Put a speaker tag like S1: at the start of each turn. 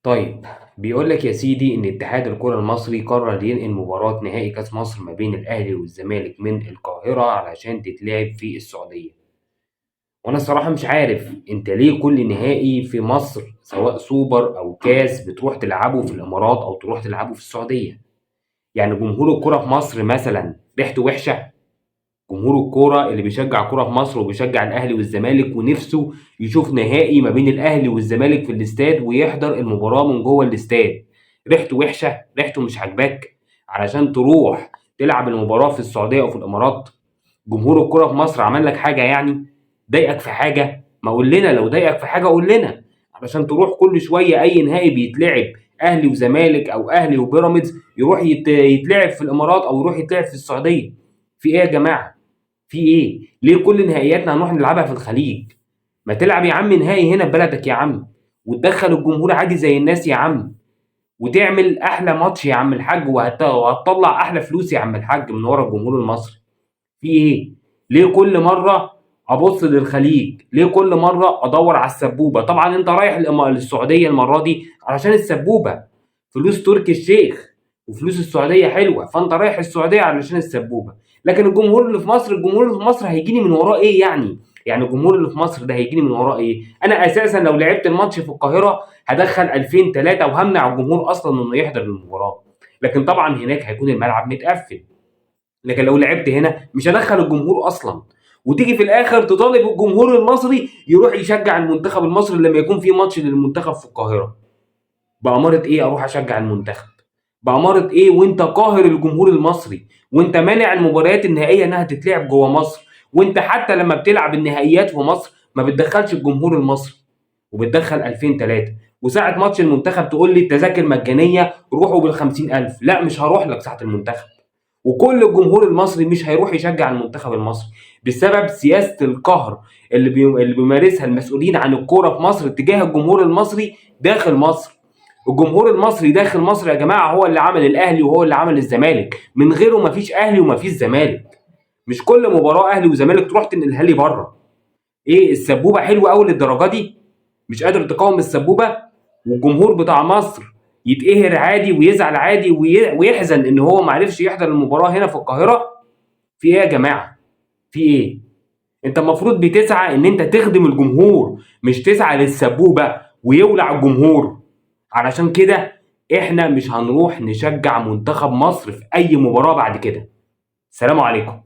S1: طيب، بيقول لك يا سيدي إن اتحاد الكرة المصري قرر ينقل مباراة نهائي كأس مصر ما بين الأهلي والزمالك من القاهرة علشان تتلعب في السعودية. وأنا الصراحة مش عارف أنت ليه كل نهائي في مصر سواء سوبر أو كاس بتروح تلعبه في الإمارات أو تروح تلعبه في السعودية. يعني جمهور الكرة في مصر مثلا ريحته وحشة؟ جمهور الكورة اللي بيشجع كورة في مصر وبيشجع الأهلي والزمالك ونفسه يشوف نهائي ما بين الأهلي والزمالك في الاستاد ويحضر المباراة من جوه الاستاد، ريحته وحشة؟ ريحته مش عاجباك علشان تروح تلعب المباراة في السعودية أو في الإمارات؟ جمهور الكورة في مصر عمل لك حاجة يعني؟ ضايقك في حاجة؟ ما قول لنا، لو ضايقك في حاجة قول لنا، علشان تروح كل شوية أي نهائي بيتلعب أهلي وزمالك أو أهلي وبيراميدز يروح يتلعب في الإمارات أو يروح يتلعب في السعودية. في إيه يا جماعة؟ في ايه؟ ليه كل نهائياتنا هنروح نلعبها في الخليج؟ ما تلعب يا عم نهائي هنا في بلدك يا عم، وتدخل الجمهور عادي زي الناس يا عم، وتعمل احلى ماتش يا عم الحاج، وهتطلع احلى فلوس يا عم الحاج من ورا الجمهور المصري. في ايه؟ ليه كل مرة ابص للخليج؟ ليه كل مرة ادور على السبوبه؟ طبعا انت رايح للسعودية المرة دي علشان السبوبه، فلوس تركي الشيخ وفلوس السعودية حلوة، فانت رايح السعودية علشان السبوبه. لكن الجمهور اللي في مصر، الجمهور اللي في مصر هيجيني من وراه ايه يعني؟ يعني الجمهور اللي في مصر ده هيجيني من وراه ايه؟ انا اساسا لو لعبت الماتش في القاهرة هدخل 2000 3 وهمنع الجمهور اصلا انه يحضر المباراة، لكن طبعا هناك هيكون الملعب متقفل. لكن لو لعبت هنا مش هدخل الجمهور اصلا، وتيجي في الاخر تطالب الجمهور المصري يروح يشجع المنتخب المصري لما يكون في ماتش للمنتخب في القاهرة. بأمارة ايه اروح اشجع المنتخب؟ بأمارة ايه وانت قاهر الجمهور المصري، وانت مانع المباريات النهائية انها تتلعب جوه مصر، وانت حتى لما بتلعب النهائيات في مصر ما بتدخلش الجمهور المصري وبتدخل 2000 3، وساعة ماتش المنتخب تقول لي التذاكر مجانية روحوا بالخمسين ألف. لا، مش هروح لك ساعة المنتخب، وكل الجمهور المصري مش هيروح يشجع المنتخب المصري بسبب سياسة القهر اللي بيمارسها المسؤولين عن الكورة في مصر تجاه الجمهور المصري داخل مصر. الجمهور المصري داخل مصر يا جماعة هو اللي عمل الأهلي وهو اللي عمل الزمالك، من غيره مفيش أهلي ومفيش زمالك. مش كل مباراة أهلي وزمالك تروح تنقلها لي بره. إيه السبوبة حلوة أوي للدرجة دي؟ مش قادر تقاوم السبوبة؟ والجمهور بتاع مصر يتقهر عادي ويزعل عادي ويحزن إن هو معرفش يحضر المباراة هنا في القاهرة. في إيه يا جماعة؟ في إيه؟ أنت المفروض بتسعى إن أنت تخدم الجمهور، مش تسعى للسبوبة ويولع الجمهور. علشان كده إحنا مش هنروح نشجع منتخب مصر في أي مباراة بعد كده. سلام عليكم.